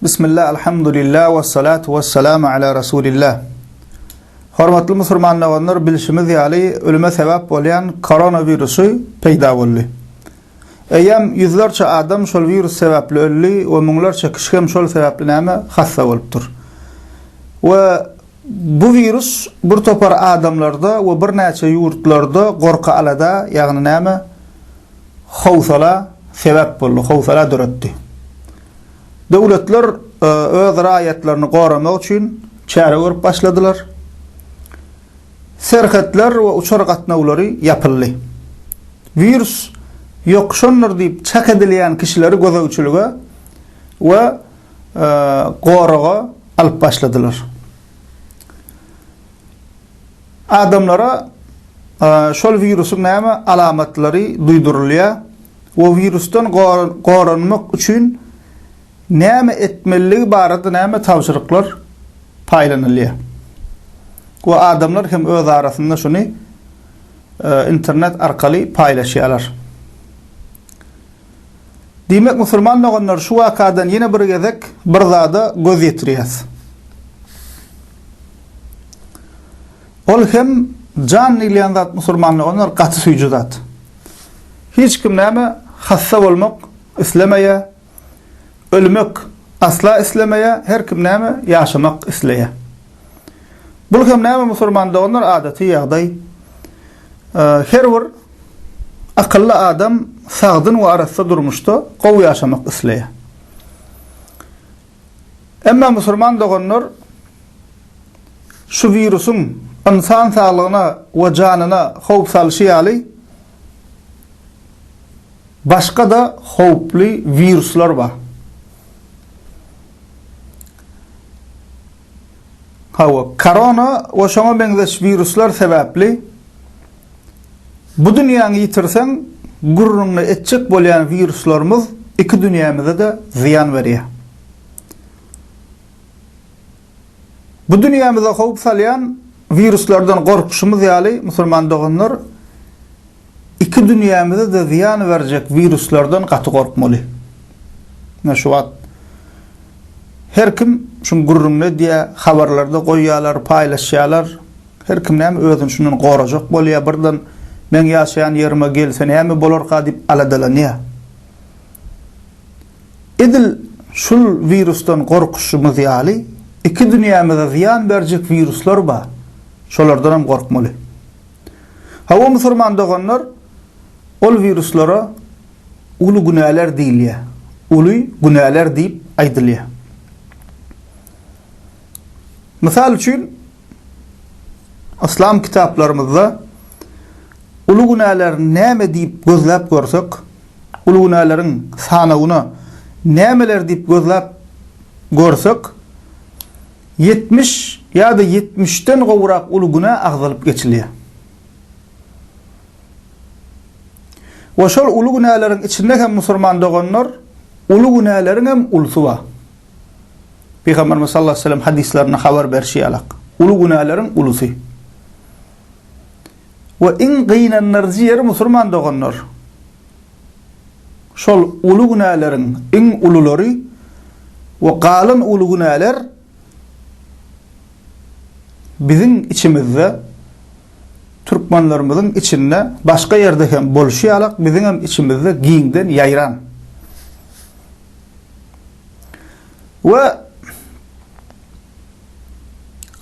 Bismillah, alhamdulillah, we salatu we salamu ala rasulillah. Hormatly musulman doganlar, bilşimiz ýaly, ölüme sebäp bolýan korona wirusy peýda boldy. Eýýäm ýüzlerçe adam şol wirus sebäpli öldi we müňlerçe kişi hem şol sebäpli näme hassa bolupdyr. We bu wirus bir topar adamlarda we birnäçe ýurtlarda gorky-alada, ýagny näme howsala sebäp boldy, howsala döretdi. Döwletler öz raýatlaryny goramak üçin çäre görüp başladylar. Serhetler we uçar gatnawlary ýapyldy. Wirus ýokuşandyr diýip çak edilýän kişileri gözegçilige we goraga alyp başladylar. Adamlara şol wirusyň näme alamatlary duýdurylýar we wirusdan goranmak üçin näme etmeliligi barada näme tabşyryklar paýlanylýar. We adamlar hem öz arasynda şuny internet arkaly paýlaşýarlar. Diýmek musulman doganlar şu wakadan ýene bir gezek bir zada göz ýetirýäs. Ol hem jan diýilýän zat musulman doganlar gaty süýji zat. Hiç kim näme hassa bolmak islemeýär, ölmek asla islemeýär, her kim näme ýaşamak isleýär. Bul hem näme musulman doganlar adaty ýagdaý. Her bir akylly adam sagdyn we arassa durmuşda gowy ýaşamak isleýär. Emma musulman doganlar şu wirusyň ynsan saglygyna we janyna howp salyşy ýaly başga-da howply wiruslar bar. Hawa, korona we şoňa meňzeş wiruslar sebäpli bu dünýäňi ýitirseň, gürrüňini etjek bolýan wiruslarymyz iki dünýämize-de zyýan berýär. Bu dünýämize howp salýan wiruslardan gorkuşymyz ýaly, musulman doganlar, iki dünýämize-de zyýan berjek wiruslardan gaty gorkmaly. Ine şu wagt her kim şuň gürrüňini edýär, habarlarda goýýarlar, paýlaşýarlar. Her kim näme özüni şundan gorajak bolýar, birden meň ýaşaýan ýerime gelse näme bolarka diýip aladalanýar. Edil şul wirusdan gorkuşymyz ýaly, iki dünýämize zyýan berjek wiruslar bar. Şolardanam gorkmaly. Hawa musurman doganlar, ol wiruslara uly günäler diýilýär. Uly günäler diýip aýdylýar. Mysal üçin, yslam kitaplarymyzda uly günäler näme diýip gözläp görsek, uly günäleriň sanawyna nämeler diýip gözläp görsek, 70 ýa-da 70-den gowrak uly günä agzalyp geçilýär. We şol uly günäleriň içinde hem musurman doganlar, uly günäleriň hem ulusy bar. Pygamberimiz sallallahu aleyhi ve sellem hadyslarynda habar berşi ýalak. Uly günäleriň ulusy. We iň gynandyryjy ýeri musurman doganlar. Şol uly günäleriň iň ululary we galan uly günäler biziň içimizde türkmenlerimiziň içinde başga ýerde hem bolşy ýalak biziň hem içimizde giňden ýaýran. We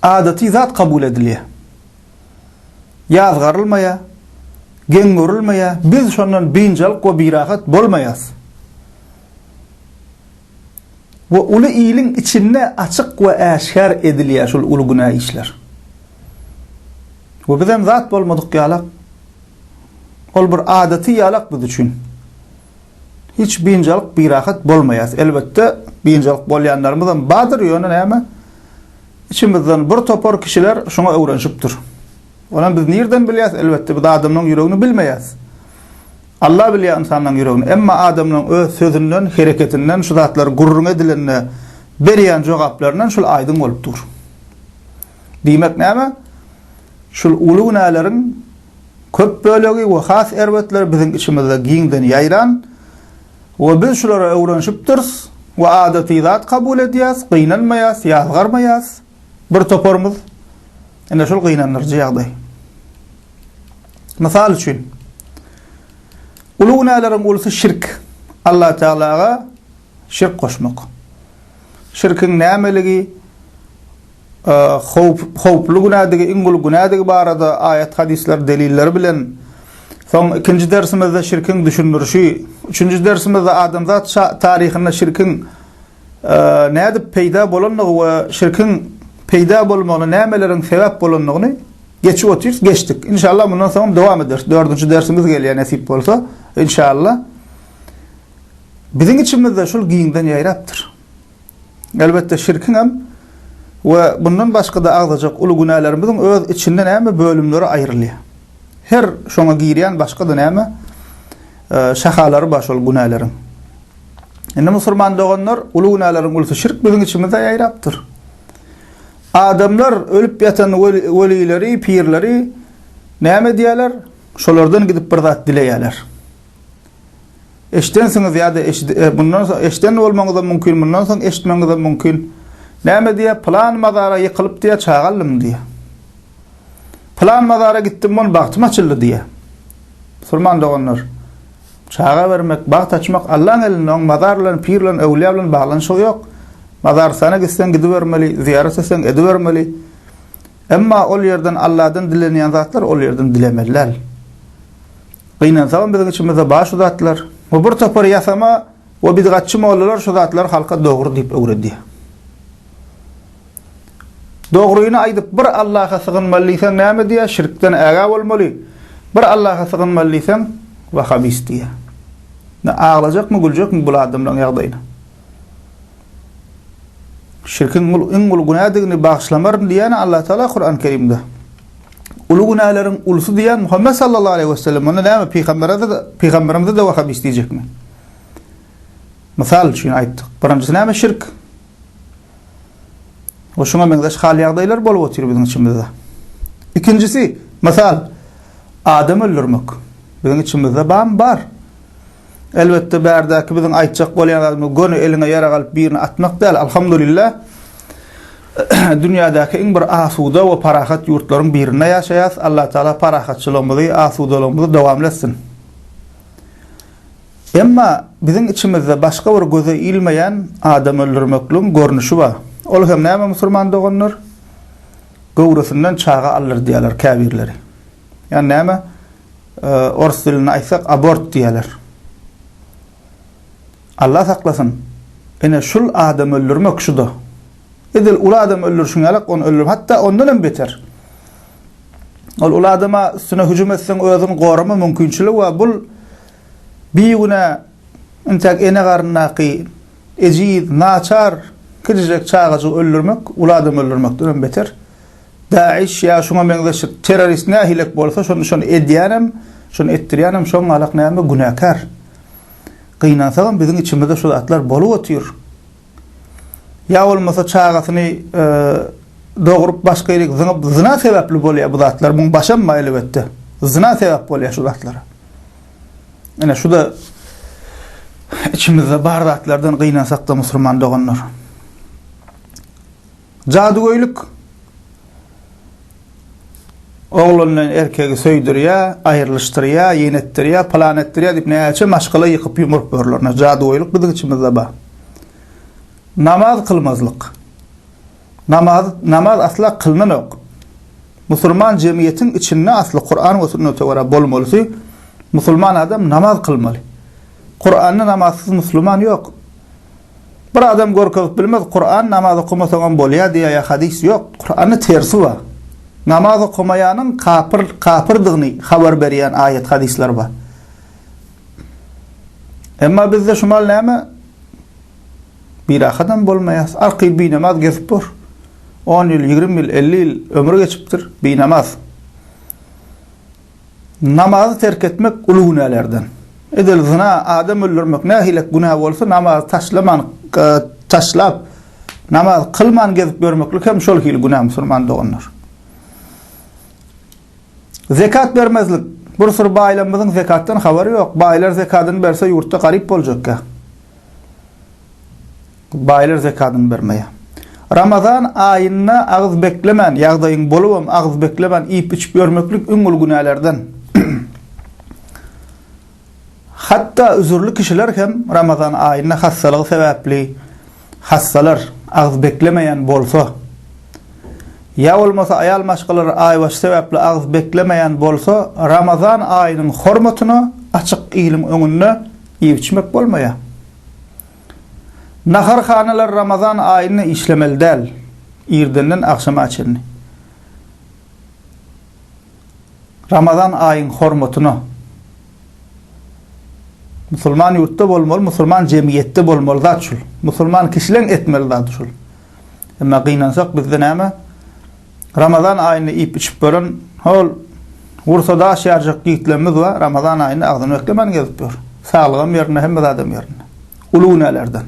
adaty zat kabul edilýär. Ýazgarylmaýar, geň görülmeýär, biz şondan biynjalyk we birahat bolmaýarys. We uly iliň içinde açyk we äşgär edilýär şol uly günä işler. We bizem zat bolmadyk ýalak, ol bir adaty ýalak biz üçin. Hiç biynjalyk, birahat bolmaýarys. Elbetde, biynjalyk bolýanlarymyzam bardyr, ýöne näme? Içimizden bir topar kişiler şuňa öwrenişipdir. Onam biz nirden bilýäris? Elbetde, biz adamlaryň ýüregini bilmeýäris. Alla bilýär ynsanlaryň ýüregini. Emma adamlaryň öz sözünden, hereketinden, şu zatlar gürrüň edilende berýän jogaplaryndan şul aýdyň bolup dur. Diýmek näme? Şul uly günäleriň köp bölegi we has erbetleri biziň içimizde giňden ýaýran we biz şulara öwrenişipdiris. we adaty zat kabul edýäs, gynanmaýas, ýazgarmaýas bir toparymyz. Ine şol gynandyryjy ýagdaý. Mysal üçin, uly günäleriň ulusy şirk. Allah Tealaga şirk goşmak. Şirkiň nämeligi, howp, howply günädigi, iň uly günädigi barada aýat-hadyslar, delilleri bilen, soň ikinji dersimizde şirkiň düşündirişi, üçünji dersimizde adamzat taryhynda şirkiň nädip peýda bolandygy we şirkiň peýda bolmagyna nämeleriň sebäp bolandygyny geçip otyrys, geçdik. Inşallah mundan soň dowam ederis. Dördünji dersimiz gelýär nesip bolsa, inşallah. Biziň içimizde şul giňden ýaýrapdyr. Elbetde şirkiňem we bundan başga-da agzajak uly günälerimiziň öz içinde näme bölümlere aýrylýar. Her şoňa girýän başga-da näme şahalary bar şol günäleriň. Indi musulman doganlar, uly günäleriň ulusy şirk biziň içimizde ýaýrapdyr. Adamlar ölüp ýatan welileri, pirleri näme edýärler? Şolardan gidip bir zat dileýärler. Eşdensiňiz ýa-da eşid bundan soň eşden bolmagyňyzam mümkin, mundan soň eşitmegiňizem mümkin. Näme diýýär? Pylan mazara ýykylyp diýýär, çaga aldym diýýär. Pylan mazara gitdim, on bagtym açyldy diýýär. Musulman doganlar, çaga bermek, bagt açmak Allaň elinde, oň mazar bilen, pir bilen, öwlüýä bilen baglanyşygy ýok. Mazarystana gitseň gidibermeli, zyýarat etseň edibermeli. Emma ol ýerden Alladan dilenýän zatlar ol ýerden dilemeli däl. Gynansagam biziň içimizde bar şu zatlar. We bir topar ýasama we bidgatçy mollalar şu zatlary halka dogry diýip öwredýär. Dogryny aýdyp bir Allaha sygynmaly diýseň näme diýýär? Şirkden ägä bolmaly. Bir Allaha sygynmaly diýseň wahabist diýýär. Ne aglajakmy, güljekmi bul adamlaryň ýagdaýyna? Şirkiň iň uly günädigini bagyşlamaryn diýýän Allah Taala Kuran Kerimde. Uly günäleriň ulusy diýýän Muhammet sallallahu aleyhi ve sellem. Onda näme pygambere-de pygamberimize de wahabist diýjekmi? Mysal üçin aýtdyk. Birinjisi näme şirk? We şuňa meňzeş hal ýagdaýlar bolup otyr biziň içimizde. Ikinjisi, mysal, adam öldürmek. Biziň içimizde bam bar. Elbetde bärdäki biziň aýtjak bolýan zadymyz göni eliňe ýarag alyp birini atmak däl. Alhamdulillah dünýädäki iň bir asuda we parahat ýurtlaryň birinde ýaşaýas. Allah Taala parahatçylygymyzy, asudalygymyzy dowamly etsin. Emma biziň içimizde başga bir göze ilmeýän adam öldürmekligiň görnüşi bar. Ol hem näme musulman doganlar? Göwresinden çaga aldyrdýarlar käbirleri. Ýani näme? Ors dilinde aýtsak abort diýýärler. Allah saklasyn. Ine şul adam öldürmek şuda. Edil uly adam öldürşiň ýalak ony öldür. Hatda ondan hem beter. Ol uly adama üstüne hüjüm etseň özüni gorama mümkinçiligi bar. Bul bigünä intäk ene garyndaky ejiz, naçar kiçijek çagajygy öldürmek uly adam öldürmekden hem beter. Daiş ýa şuňa meňzeş terrorist nähilek bolsa şony şony edýänem, şony etdirýänem şoň galak näme günäkär. Gynansagam biziň içimizde şu zatlar bolup otyr. Ýa bolmasa çagasyny dogrup başga ýerik zyňyp zyna sebäpli bolýar bu zatlar. Muň başam bar elbetde. Zyna sebäp bolýar şu zatlara. Ine şu da içimizde bar zatlardan gynansakda musulman doganlar. Jadygöýlük oglan bilen erkegi söýdürýär, aýrylyşdyrýar, ýenetdirýär, pylan etdirýär diýip näçe maşgala ýykyp ýumuryp ýörler. Jadygöýlük biziň içimizde bar. Namaz kylmazlyk. Namaz, namaz asla kylynanok. Musulman jemgyýetiň içinde asly Kuran we sünnete görä bolmalysy musulman adam namaz kylmaly. Kuranda namazsyz musulman ýok. Bir adam görkezip bilmez, Kuran namaz okamasaňam bolýar diýýär ýa hadys ýok. Kuranda tersi bar. Namaz okamaýanyň kapyr kapyrdygyny habar berýän aýat hadyslar bar. Emma bizde şu mal näme? Birahatam bolmaýar. Arkaýyn binamaz gezip bor. 10 ýyl, 20 ýyl, 50 ýyl ömri geçipdir binamaz. Namazy terk etmek uly günälerden. Edil zyna, adam öldürmek nähilek günä bolsa, namazy taşlaman, taşlap, namaz kylman gezip ýörmeklik hem şol hili günä musulman doganlar. Zekat bermezlik. Bir sürü baýlarymyzyň zekatdan habary ýok. Baýlar zekadyny berse ýurtda garyp boljakka. Baýlar zekadyny bermeýär. Ramazan aýynda agyz beklemän, ýagdaýyň bolubam agyz beklemän iýip-içip ýörmeklik iň uly günälerden. Hatda üzürli kişiler hem Ramazan aýynda hassalygy sebäpli hassalar agyz beklemeýän bolsa, ýa bolmasa aýal maşgalalar aýbaşy sebäpli agyz beklemeýän bolsa, Ramazan aýynyň hormatyna açyk iliň öňünde iýip-içmek bolmaýar. Naharhanalar Ramazan aýynda işlemeli däl, irdenden agşama çenli. Ramazan aýyň hormatyna. Musulman ýurtda bolmaly, musulman jemgyýetde bolmaly zat şul. Musulman kişileň etmeli zady şul. Emma gynansak bizde näme? Ramazan aýynda iýip içip gören hol gursa daş ýarjak ýigitlerimiz bar, Ramazan aýynda agzyny beklemän gezip ýör. Saglygam ýerinde, hemme zadam ýerinde. Uly günälerden.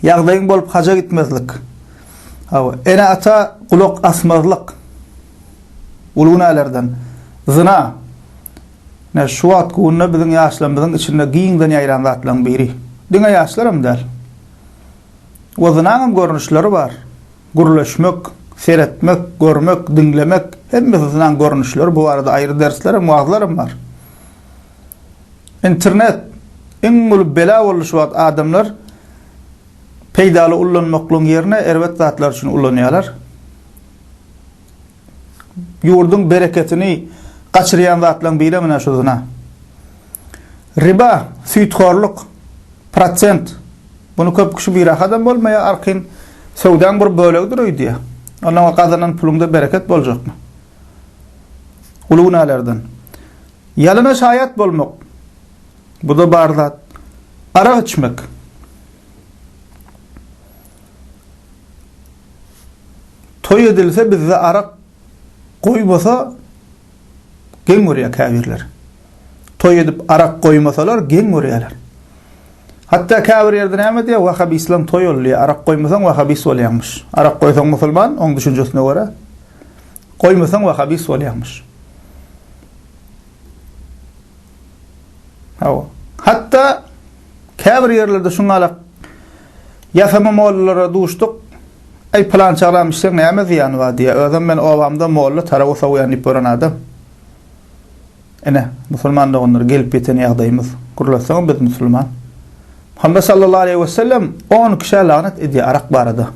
Ýagdaýyň bolup haja gitmezlik. Hawa, ene-ata gulak asmazlyk. Uly günälerden. Zyna. Ine, şu wagtky günde biziň ýaşlarymyzyň içinde giňden ýaýran zatlaryň biri. Diňe ýaşlaram däl. We zynaňam görnüşleri bar. Gürleşmek, seretmek, görmek, diňlemek, hemmesi zynaň görnüşleri, bu barada aýry derslerem, wagyzlaram bar. Internet iň uly bela boldy şu wagt adamlar peýdaly ullanmaklygyň ýerine erbet zatlar üçin ullanýarlar. Ýurduň bereketini gaçyrýan zatlaryň biri mine şu zyna. Riba, süýthorluk, prosent. Muny köp kişi birahatam bolmaýar, arkaýyn söwdaň bir bölegidir öýdýär. Ondan o gazanan puluňda bereket boljakmy? Uly günälerden. Ýalana şaýat bolmak. Bu-da bar zat. Arak içmek. Toý edilse bizde arak goýmasa geň görýär käbirler. Toý edip arak goýmasalar geň görýärler. Hatda käbir ýerde näme diýýär, wahabistleň toý boldy diýýär. Arak goýmasaň wahabist bolýaňmyş. Arak goýsaň musulman, oň düşünjesine görä. Goýmasaň wahabist bolýaňmyş. Hawa. Hatda käbir ýerlerde şuňalak ýasama mollalara duşduk. Aý pylança gram içseň näme zyýany bar diýýär. Özem men obamda molla tarawa sowýan diýip gören adam. Ine, musulman doganlar gelip ýeten ýagdaýymyz. Gürletseňem biz musulman. Muhammet sallallahu aleýhi we sellem 10 kişä lagnat edýär arak barada.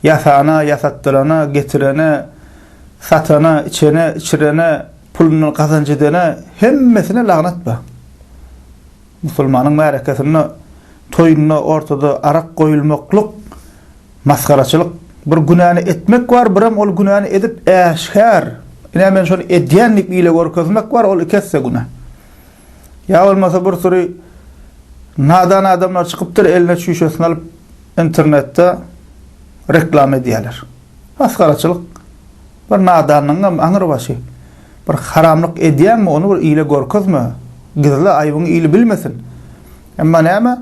Ýasana, ýasatdyrana, getirene, satana, içene, içirene, pulundan gazanç edene hemmesine lagnat bar. Musulmanyň märekesinde, toýunda ortada arak goýulmaklyk masgaraçylyk. Bir günäni etmek bar, birem ol günäni edip äşgär, ine men şony edýän diýip ile görkezmek bar, ol iki esse günä. Ýa bolmasa bir süri nadan adamlar çykypdyr, eline çüýşesini alyp internetde reklama edýärler. Masgaraçylyk. Bir nadanlygyňam aňry başy. Bir haramlyk edýäňmi, ony bir ile görkezme. Gizle, aýbyňy il bilmesin. Emma näme?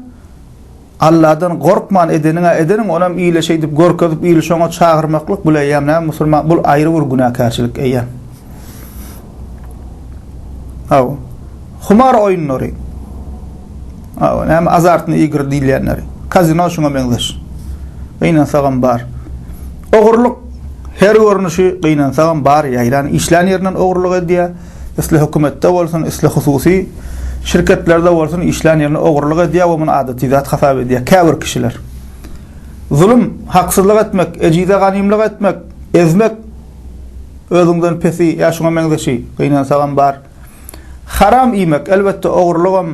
Alladan gorkman edeniň-ä edeniň, onam ile şeýdip görkezip, ili şoňa çagyrmaklyk, bul eýýäm näme musulman, bul aýry bir günäkärçilik eýýäm. Hawa. Humar oýunlary. Hawa, näme azartny igr diýilýänleri. Kazino şuňa meňzeş. Gynansagam bar. Ogurlyk her görnüşi gynansagam bar, ýaýran. Işlän ýerinden ogurlyk edýär. Isle hökümetde bolsun, isle hususy şirketlerde bolsun, işlän ýerinde ogurlyk edýär we muny adaty zat hasap edýär käbir kişiler. Zulum, haksyzlyk etmek, ejize ganymlyk etmek, ezmek, özüňden pesi ýa şuňa meňzeşi gynansagam bar. Haram iýmek, elbetde ogurlygam,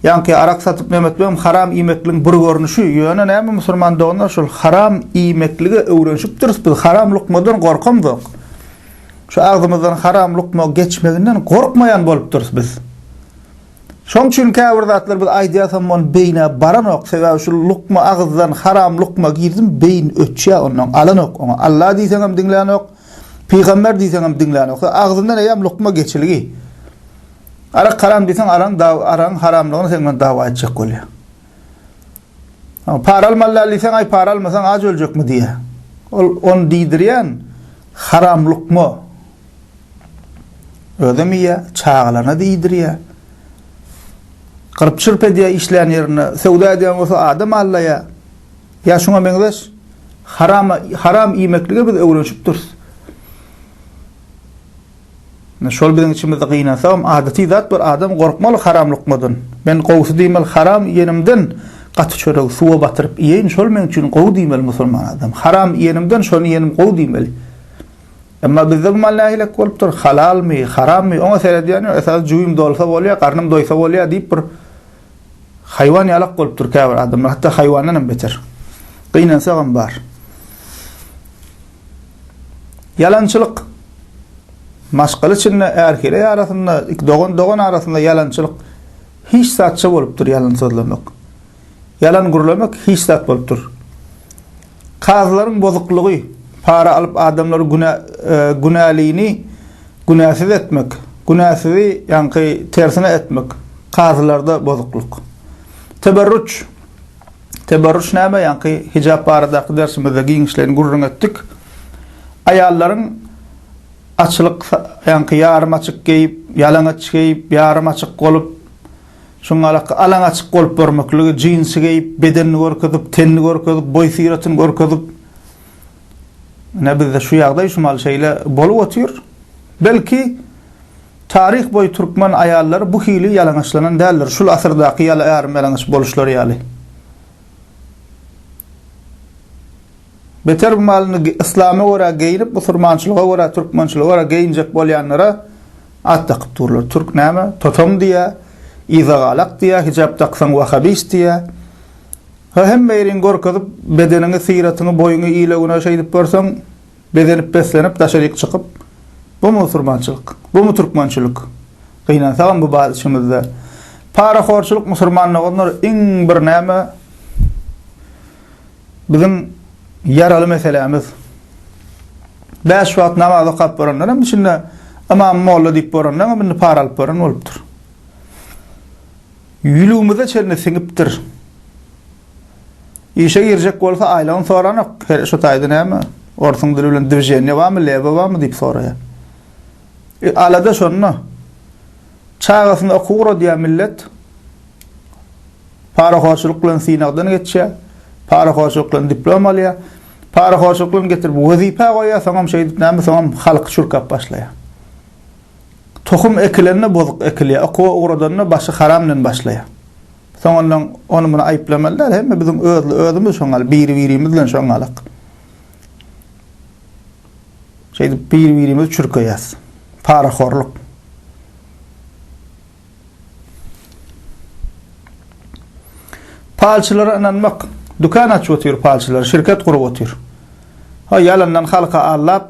ýaňky arak satyp neme etmegem haram iýmekligiň bir görnüşi. Ýöne näme musulman doganlar şol haram iýmeklige öwrenişipdiris biz, haram lukmadan gorkamzok. Şu agzymyzdan haram lukma geçmeginden gorkmaýan bolupdyrys biz. Şoň üçin käbir zatlar biz aýdýasam ony beýne baranok. Sebäbi şu lukma agyzdan haram lukma girdim beýin öçýär ondan alanok oňa. Allah diýseňem diňlänok, pygamber diýseňem diňlänok. Agzyndan eýýäm lukma geçilgi. Arak haram diýseň araň aragyň haramlygyny seň bilen dawa etjek bolýar. Para almaly däl diýseň, aý para almasaň aç öljekmi diýýär. Ol ony diýdirýän haram lukma. Özem iýýär, çagalaryna-da iýdirýär. Gyrp-çyrp edýär işlän ýerinde, söwda edýän bolsa adam aldaýar. Ýa şuňa meňzeş harama haram iýmeklige biz öwrenişipdiris. Ine şol biziň içimizde gynansagam adaty zat bir adam gorkmaly haram lukmadan. Men gowusy diýmeli haram iýenimden gaty çöregi suwa batyryp iýeýin şol meň üçin gowy diýmeli musulman adam. Haram iýenimden şony iýenim gowy diýmeli. Emma bizde bu mal nähilek bolupdyr halalmy harammy oňa seredýän ýok esasy jübim dolsa bolýar garnym doýsa bolýar diýip bir haýwan ýalak bolupdyr käbir adamlar hatda haýwandan hem beter. Gynansagam bar. Ýalançylyk. Maşgala içinde, är-heleý arasynda, dogan-dogan arasynda ýalançylyk hiç zatça bolupdyr ýalan sözlemek. Ýalan gürlemek hiç zat bolupdyr. Kazylaryň bozuklygy, para alyp adamlary günä e, günälini günäsiz etmek, günäsizi ýaňky tersine etmek kazylarda bozuklyk. Teberruç Teberruç näme? Ýaňky hijap baradaky dersimizde giňişleýin gürrüň etdik. Aýallaryň açylyk, ýaňky ýarym açyk geýip, ýalaňaç geýip, ýarym açyk bolup, şuňalak alaň açyk bolup görmekligi, jinsi geýip, bedenini görkezip, tenini görkezip, boý-syratyny görkezip, ine bizde şu ýagdaý şu mal şeýle bolup otyr. Belki Taryh boýy türkmen aýallary bu hili ýalaňaçlanan däldir, şul asyrdaky ýaly ýarym ýalaňaç boluşlary ýaly. Beter bu malyny yslama görä geýnip, musurmançylyga görä, türkmençilige görä geýinjek bolýanlara at dakyp durlar. Türk näme? Totam diýýä, yzagalak diýýä, hijap daksaň wahabist diýýä. Ha hemme ýeriňi görkezip, bedeniňi, syratyňy, boýuňy ile-güne şeýdip görseň, Bezenip-beslenip daşaryk çykyp, Bu musurmançylyk? Bumy türkmençilik? Gynansagam bu bar içimizde. Parahorçylyk musurman doganlar iň bir näme biziň ýaraly meselämiz. Bäş wagt namaz okap boranlar hem içinde ymam molla diýip boranlar hem indi para alyp boran bolupdyr. Ýülügimize çenli siňipdir. Işe girjek bolsa aýlygyny soranok. Her şu taýda näme? Orsuň dili bilen dwiženiýe barmy, lewa barmy diýip soraýar. E, alada şonda. Çagasyny okuw ugradýar millet. Parahorçulyk bilen synagdan geçýär. Parahorçulyk bilen diplom alýar. Parahorçulyk bilen getirip wezipä goýýar, soňam şeýdip näme, soňam halky çürkäp başlaýar. Tohum ekilende bozuk ekilýär, okuwa ugradanda başy haram bilen başlaýar. Soňundan ony muny aýyplamaly däl, hemme biziň özli özümiz şoňaly, biri-birimiz bilen şoňalak. Şeýdip biri-birimizi çürkeýäs. Parahorluk. Palçylara ynanmak. Dükan açyp otyr palçylar, şirket gurup otyr. Ha ýalandan halka allap,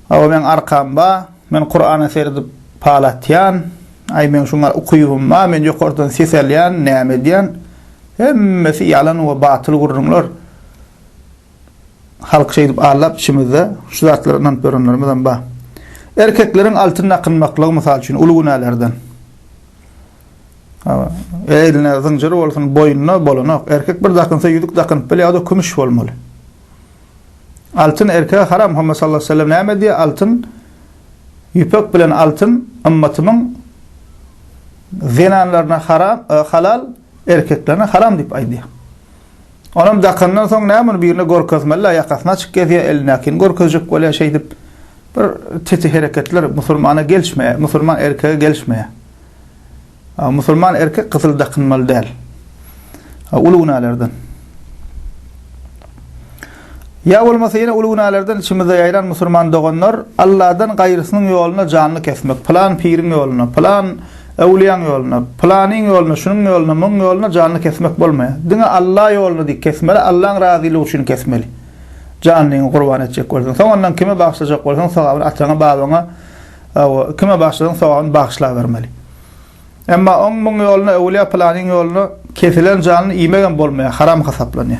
Hawa meň arkam ba, men Kurana seredip pal atýan, aý meň şuňa ukybym ba, men ýokardan ses alýan, näme edýän. Hemmesi ýalan we batyl gürrüňler. Halk şeýdip allap içimizde şu zatlara ynanyp ýörenlerimizem ba. Erkekleriň altyn dakynmaklygy mysal üçin uly günälerden. Hawa, eline zynjyr bolsun, boýnuna bolanok. Erkek bir dakynsa ýüzük dakynyp bilýär, o-da kümüş bolmaly. Altyn erkege haram. Muhammet sallallahu aleyhi ve sellem näme diýýär? Altyn ýüpek bilen altyn ymmatymyň zenanlaryna haram, e, halal, erkeklerine haram diýip aýdýar. Onam dakandan soň näme ony birine görkezmeli, ýakasyny açyk gezýär, elindäkini görkezjek bolýar, şeýdip bir titi hereketler musulmana gelişmeýär, musulman erkege gelişmeýär. Musulman erkek gyzyl dakynmaly däl. Uly günälerden. Ýa bolmasa ýene uly günälerden içimizde ýaýran musulman doganlar Alladan gaýrysynyň ýoluna janly kesmek, pylan piriň ýoluna, pylan öwliýaň ýoluna, pylanyň ýoluna, şunuň ýoluna, muň ýoluna janly kesmek bolmaýar. Diňe Alla ýoluna diýip kesmeli, Allaň razylygy üçin kesmeli. Janlyňy gurban etjek bolsaň. Soň ondan kime bagyşlajak bolsaň sogabyny ataňa, babaňa, kime bagyşlasaň sogabyny bagyşlabermeli. Emma oň muň ýoluna öwülýä pylanyň ýoluna kesilen janyny iýmegem bolmaýar, haram hasaplanýar.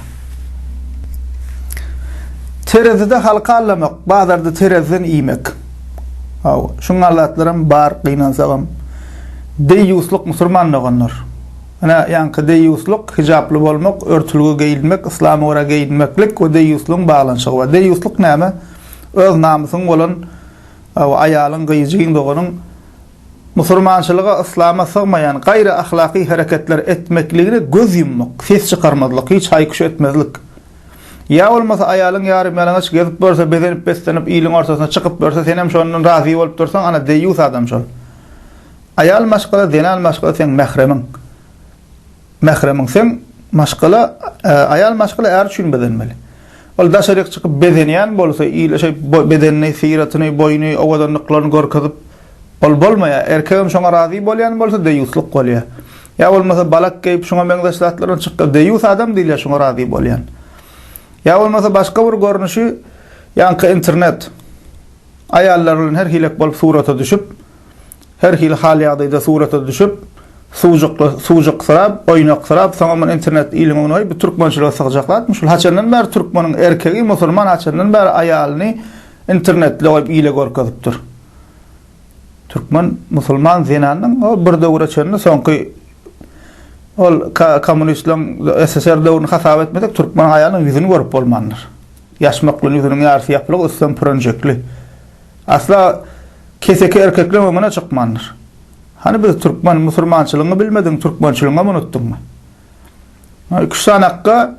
Terezide halka allamak, bazarda tereziden iýmek. Hawa, şuň zatlaram bar gynansagam. Deýýuslyk musurman doganlar. Ine, ýaňky deýýuslyk, hijaply bolmak, örtülgi geýinmek, yslama görä geýinmeklik we deýýuslygyň baglanyşygy bar. Deýýuslyk näme? Öz namysyň bolan, hawa, aýalyň, gyjyň, doganyň. Musurmançylyga, yslama sygmaýan gaýry ahlaky hereketler etmekligine göz ýummak, ses çykarmazlyk, hiç haý-küş etmezlik. Ýa bolmasa aýalyň ýarym ýalaňaç gezip görse, bezenip-beslenip iliň ortasyna çykyp görse, senem şondan razy bolup dursaň, ana deýýus adam şol. Aýal maşgala, zenan maşgala seň mähremiň. Mähremiň. Seň maşgala, aýal maşgala är üçin bezenmeli. Ol daşaryk çykyp bezenýän bolsa, ile şeý bedenini, syratyny, boýuny, owadanlyklaryny görkezip, ol bolmaýar. Erkegem şoňa razy bolýan bolsa deýýuslyk bolýar. Ýa bolmasa balak geýip şuňa meňzeş zatlardan çykýar. Deýýus adam diýilýär şuňa razy bolýan. Ýa bolmasa başga bir görnüşi ýaňky internet. Aýallar bilen her hilek bolup surata düşüp, her hili hal-ýagdaýda surata düşüp, suwjukly, suwjuksyrap, oýnaksyrap, soňam muny internet iliň öňüne goýup, bu türkmençilige sygjak zatmy? Şul haçandan bäri türkmeniň erkegi, musulman haçandan bäri aýalyny internetde goýup ile görkezipdir? Türkmen musulman zenanynyň o bir döwre çenli soňky ol kommunistleň SSR döwrüni hasap etmesek türkmen aýalynyň ýüzüni görüp bolmandyr. Ýaşmak bilen ýüzüniň ýarysy ýapylyk, üstem pürenjekli. Asla keseki erkekleň öňüne çykmandyr. Hany biz türkmen musulmançylygyňy bilmediň, türkmençiligiňem unutdyňmy? Iki-üç sany akga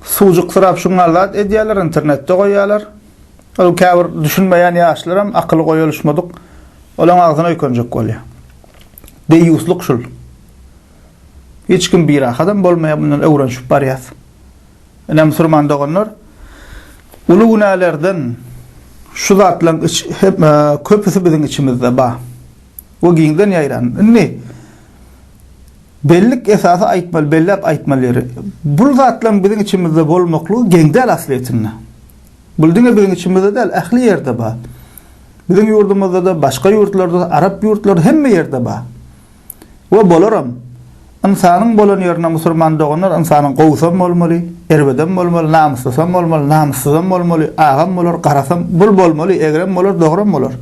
suwjuksyrap şuňa zat edýärler, internetde goýýarlar. Ol käbir düşünmeýän ýaşlaram akyly goýalyşmadyk, olaň agzyna öýkenjek bolýar. Deýýuslyk şul. Hiç kim birahatam bolmaýar, mundan öwrenişip barýas. Ine musurman doganlar, uly günälerden şu zatlaryň iç, hem, e, köpüsi biziň içimizde bar. We giňden ýaýran. Indi bellik esasy aýtmaly, belläp aýtmaly ýeri, bul zatlaryň biziň içimizde bolmaklygy geň däl aslyýetinde. Bul diňe biziň içimizde däl, ähli ýerde bar. Biziň ýurdumyzda-da, başga ýurtlarda-da, arap ýurtlarda hemme ýerde bar. We bolaram. Ynsanyň bolan ýerinde musurman doganlar ynsanyň gowusam bolmaly, erbedem bolmaly, namyslysam bolmaly, namyssyzam bolmaly, agam bolar, garasam, bul bolmaly, egrem bolar, dogram bolar.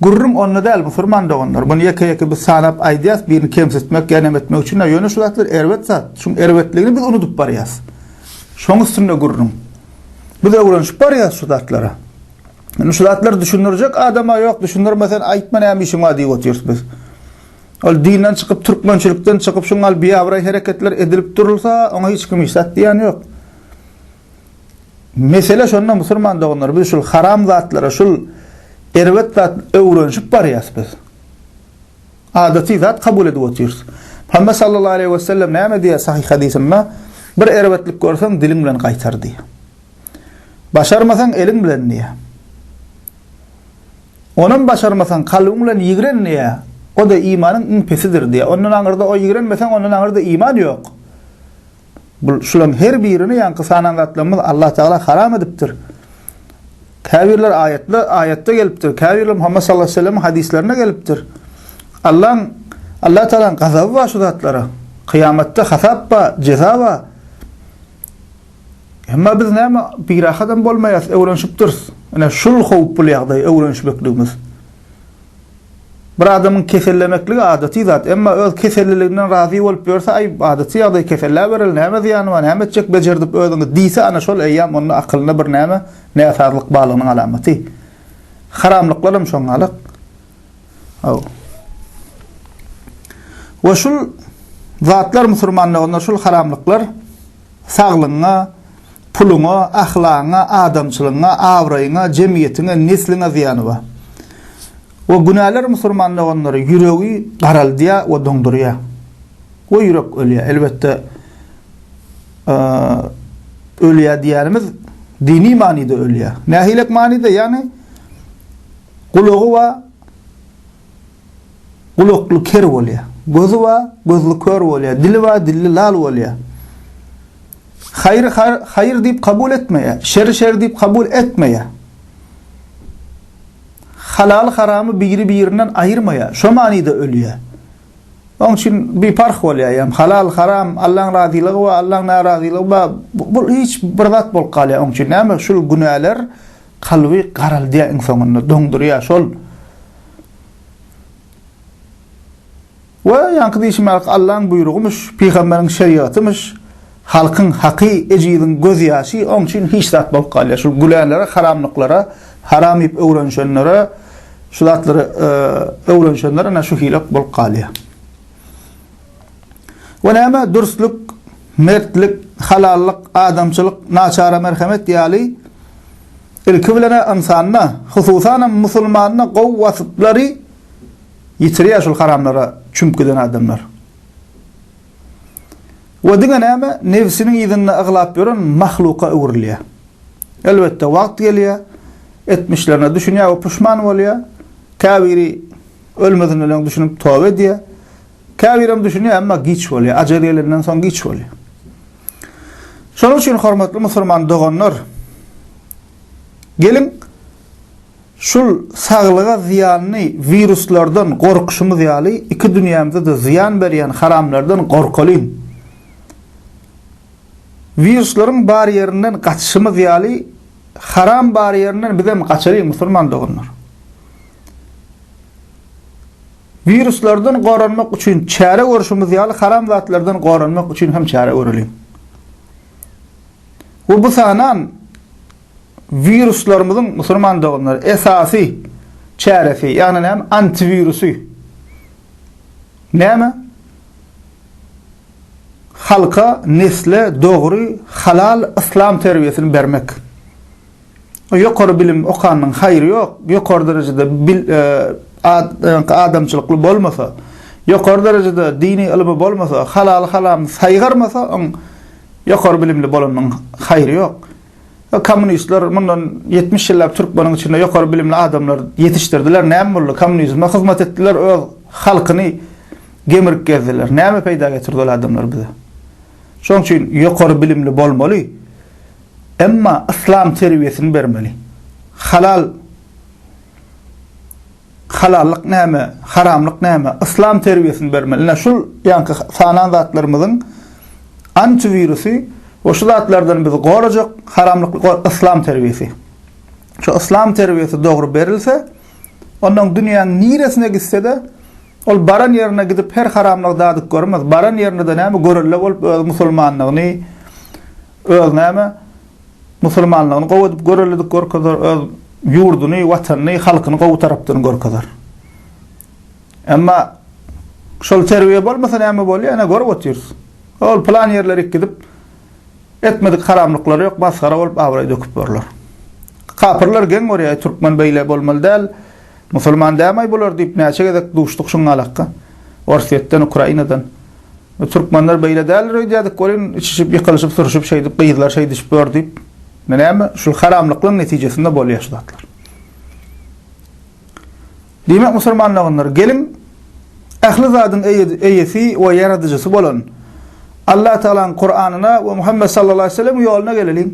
Gürrüň onda däl musurman doganlar. Muny ýeke-ýeke biz sanap aýdýas, birini kemsitmek ýa neme etmek üçin däl. Ýöne şu zatlar erbet zat. Şuň erbetligini biz unudyp barýas. Şoň üstünde gürrüň. Biz öwrenişip barýas şu zatlara. Indi şu zatlary düşündirjek adama ýok, düşündirme sen aýtma näme işiň bar diýip otyrys biz. Ol dinden çykyp, türkmençilikden çykyp şuň ýaly biabraý hereketler edilip durulsa, oňa hiç kim hiç zat diýen ýok. Mesele şonda musulman doganlar, biz şul haram zatlara, şul erbet zat öwrenişip barýas biz. Adaty zat kabul edip otyrys. Muhammed sallallahu aleyhi ve sellem näme diýýär sahyh hadysynda? Bir erbetlik görseň diliň bilen gaýtar diýýär. Başarmasaň eliň bilen diýýär. Onam başarmasaň kalbyň bilen ýigren diýýär. O-da imanyň iň pesidir diýýär. Ondan aňyrda o ýigrenmeseň ondan aňyrda iman ýok. Bu şularyň her birini ýaňky sanan zatlarymyz Allah Tagala haram edipdir. Käbirler aýatda aýatda gelipdir, käbirler Muhammet sallallahu aleyhi ve sellemiň hadyslarynda gelipdir. Allaň Allah Tagalaň gazaby bar şu zatlara. Kyýamatda hasap bar, jeza bar. Emma biz näme birahatam bolmaýas, öwrenişip durus. Ine şul howply ýagdaý öwrenişmekligimiz. Bir adamyň kesellemekligi adaty zat. Emma öz keselliliginden razy bolup ýörse, aý adaty ýagdaý keselläbereli, näme zyýany bar, näme etjek bejerdip özüňi diýse, ana şol eýýäm onda akylynda bir näme näsazlyk barlygynyň alamaty. Haramlyklaram şoňňalak. Haw. We şul zatlar musurmanlygynda şul haramlyklar saglygyňa, puluňa, ahlagyňa, adamçylygyňa, abraýyňa, jemgyýetiňe, nesliňe zyýany bar. We günäler musurman doganlary ýüregi garaldýar we doňdurýar. We ýürek ölýär. Elbetde ölýär diýýänimiz dini manyda ölýär. Nähilek manyda? Ýagny Gulagy bar, gulakly ker bolýar. Gözi bar, gözli kör bolýar. Dili bar, dilli lal bolýar. Haýry haýyr diýip kabul etmeýär. Şeri şer diýip kabul etmeýär. Halaly haramy biri-birinden aýyrmaýar. Şo manyda ölýär. Oň üçin biparh bolýar. Ýa halal, haram, Allaň razylygy bar, Allaň närazylygy bar. Bu hiç bir zat bolup galýar oň üçin. Näme şul günäler Kalby garaldýar iň soňunda, doňdurýar şol. We ýaňky diýşim ýaly Allaň buýrugymyş, pygamberiň şerigatymyş, halkyň haky, ejiziň gözýaşy oň üçin hiç zat bolup galýar. Şul gülänlere, haramlyklara, haram iýip öwrenişenlere. Şu zatlary öwrenişenler ene şu hilek bolup galýar. We näme dürslük, mertlik, halallyk, adamçylyk, naçara merhemet ýaly ilki bilen ynsanda, hususanam musulmanda gowy wasyplary ýitirýär şul haramlara çümüp giden adamlar. We diňe näme nebsiniň yzynda yglap ýören mahluka öwrülýär. Elbetde wagt gelýär, etmişlerine düşünýär we puşman bolýar. Käbiri ölmezinden öň düşünip toba edýär. Käbirem düşünýär, emma giç bolýar. Ajal gelenden soň giç bolýar. Şonuň üçin hormatly musulman doganlar, geliň şul saglyga zyýanly wiruslardan gorkuşymyz ýaly iki dünýämize-de zyýan berýän haramlardan gorkalyň. Wiruslaryň bar ýerinden gaçyşymyz ýaly haram bar ýerinden bizem gaçalyň musulman doganlar. Wiruslardan goranmak üçin çäre görşümiz ýaly haram zatlardan goranmak üçin hem çäre göreliň. We bu sanan wiruslarymyzyň musulman doganlar esasy çäresi, ýagny näme? Antiwirusy. Näme? Halka, nesle dogry, halal yslam terbiýesini bermek. Ýokary bilim okanyň haýry ýok, ýokary derejede bil, ad, adamçylykly bolmasa, ýokary derejede dini ylmy bolmasa, halaly halamy saýgarmasa, oň ýokary bilimli bolanyň haýry ýok. Kommunistler mundan 70 ýyllap türkmeniň içinde ýokary bilimli adamlar ýetişdirdiler, näme boldy? Kommunizme hyzmat etdiler, öz halkyny gemirip gezdiler. Näme peýda getirdi ol adamlar bize? Şonuň üçin ýokary bilimli bolmaly. Emma yslam terbiýesini bermeli. Halal halallyk näme, haramlyk näme, yslam terbiýesini bermeli. Ine şul ýaňky sanan zatlarymyzyň antiwirusy we şu zatlardan bizi gorajak haramlyk yslam terbiýesi. Şu yslam terbiýesi dogry berilse, ondan dünýäniň niresine gitse-de, ol baran ýerine gidip her haramlygy dadyp görmez. Baran ýerinde-de näme görelde bolup öz musulmanlygyny, Öz näme? Musulmanlygyny gowy edip görelidik görkezer, öz ýurduny, watanyny, halkyny gowy tarapdan görkezer. Emma şol terbiýe bolmasa näme bolýar? Ene görüp otyrys. Ol plan ýerlere gidip etmedik haramlyklary ýok, masgara bolup abraý döküp borlar. Kapyrlar geň görýär, türkmen beýle bolmaly däl, musulman dämaý bular diýip näçe gezek duşduk şuň alakga. Orsýetden, Ukrainadan. Türkmenler beýle däldir öýdýärdik welin, içişip, ýykylyşyp, sürüşip şeýdip, gyzlar şeýdişip ýör diýip. Näme? Şul haramlyklaryň netijesinde bolýar şu zatlar. Diýmek, musulman doganlar, geliň, ähli zadyň eýesi we ýaradyjysy bolan Allah Tagalaň Kuranyna we Muhammet sallallahu aleyhi ve sellem ýoluna geleliň.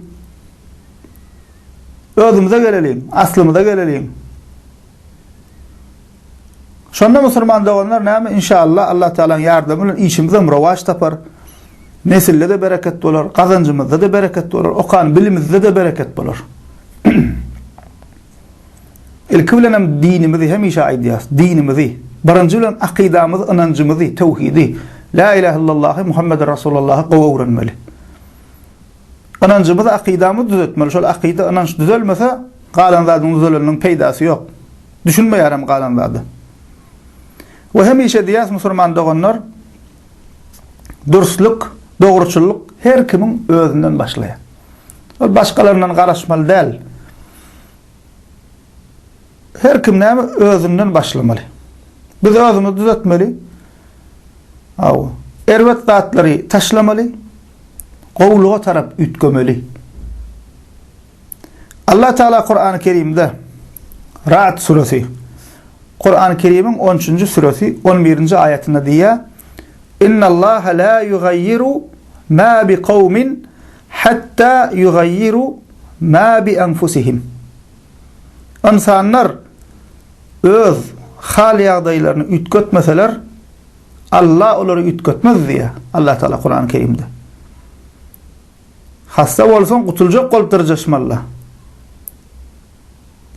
Özümize geleliň, aslymyza geleliň. Şonda musulman doganlar näme inşallah Allah Tagalaň ýardamy bilen işimizem rowaç tapar. Nesilde-de bereket bolar, gazanjymyzda-da bereket bolar, okan bilimizde-de bereket bolar. Ilki bilen hem dinimizi hemişe aýdýarys. Dinimizi, birinji bilen akydamyzy, ynanjymyzy, tewhidi, la ilahe illallahy Muhammeden Rasulullahy gowy öwrenmeli. Ynanjymyzy, akydamyzy düzetmeli. Şol akyda, ynanç düzelmese, galan zadyň düzeleniniň peýdasy ýok. Düşünmeýär hem galan zady. We hemişe diýýäs musulman doganlar, dürslük, dogruçyllyk her kimiň özünden başlaýar. Ol başgalaryndan garaşmaly däl. Her kim näme özünden başlamaly. Biz özümizi düzetmeli. Aw, erbet zatlary taşlamaly. Gowulyga tarap üýtgemeli. Allah Teala Kur'an-ı Kerimde Ra'd suresi Kur'an-ı Kerim'iň 13-nji süresi 11-nji aýatynda diýýär: "Innallaha la yugayyiru ma bi kawmin hatta yugayyiru ma bi anfusihim." Ynsanlar öz hal ýagdaýlaryny üýtgetmeseler, Allah olary üýtgetmez diýýär Allah Teala Kur'an-ı Kerimde. Hassa bolsaň gutuljak bolup dyrjaşmalyda.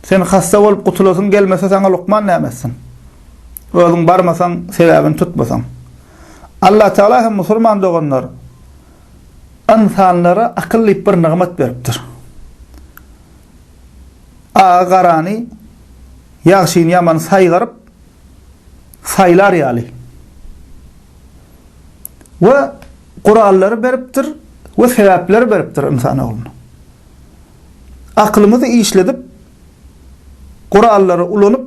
Sen hassa bolup gutulasyň gelmese saňa lukman näme etsin? Özüň barmasaň, sebäbini tutmasaň. Allah Teala hem musulman doganlar ynsanlara akyl diýip bir nygmat beripdir. Agy garany. Ýagşyny ýamany saýgaryp, saýlar ýaly. We gurallary beripdir we sebäpleri beripdir ynsan ogluna. Akylymyzy işledip, gurallary ulanyp,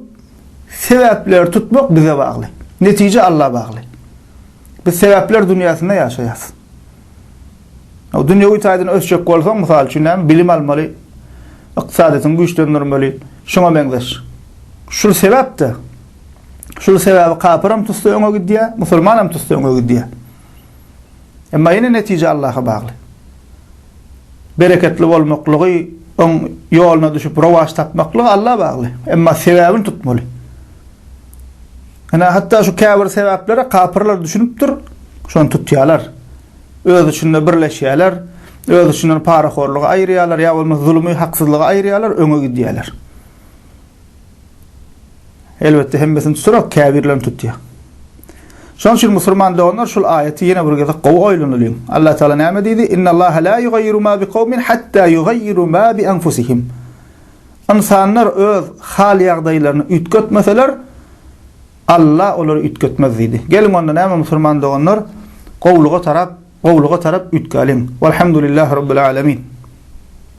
sebäpleri tutmak bize bagly. Netije Alla bagly. Biz sebäpler dünýäsinde ýaşaýarys. Dünýewi taýdan ösjek bolsaň, mysal üçin näme, bilim almaly, ykdysadyýetiňi güýçlendirmeli, şuňa meňzeş. Şul sebäpde, şul sebäbi kapyram tutsa öňe gidýär, musulmanam tutsa öňe gidýär. Emma ýene netije Allaha bagly. Bereketli bolmaklygy, oň ýoluna düşüp rowaç tapmaklygy Alla bagly. Emma sebäbini tutmaly. Ine, hatda şu käbir sebäplere kapyrlar düşünipdir, şony tutýarlar. Öz içinde birleşýärler, öz içinden parahorlugy aýyrýarlar, ýa bolmasa zulumy, haksyzlygy aýyrýarlar, öňe gidýärler. Elbetde hemmesini tuturak, käbirlerini tutýar. Şonuň üçin musulman doganlar şul aýaty ýene bir gezek gowy oýlanylyň. Allah Taala näme diýdi? Innallaha la yugaýyiru ma biqawmin hatta yugaýyiru ma bi anfusihim. Ynsanlar öz hal-ýagdaýlaryny üýtgetmeseler, Alla olary üýtgetmez diýdi. Geliň onda näme musulman doganlar, gowulyga tarap, gowulyga tarap üýtgäliň. Walhamdulillahi Rabbil Alemin.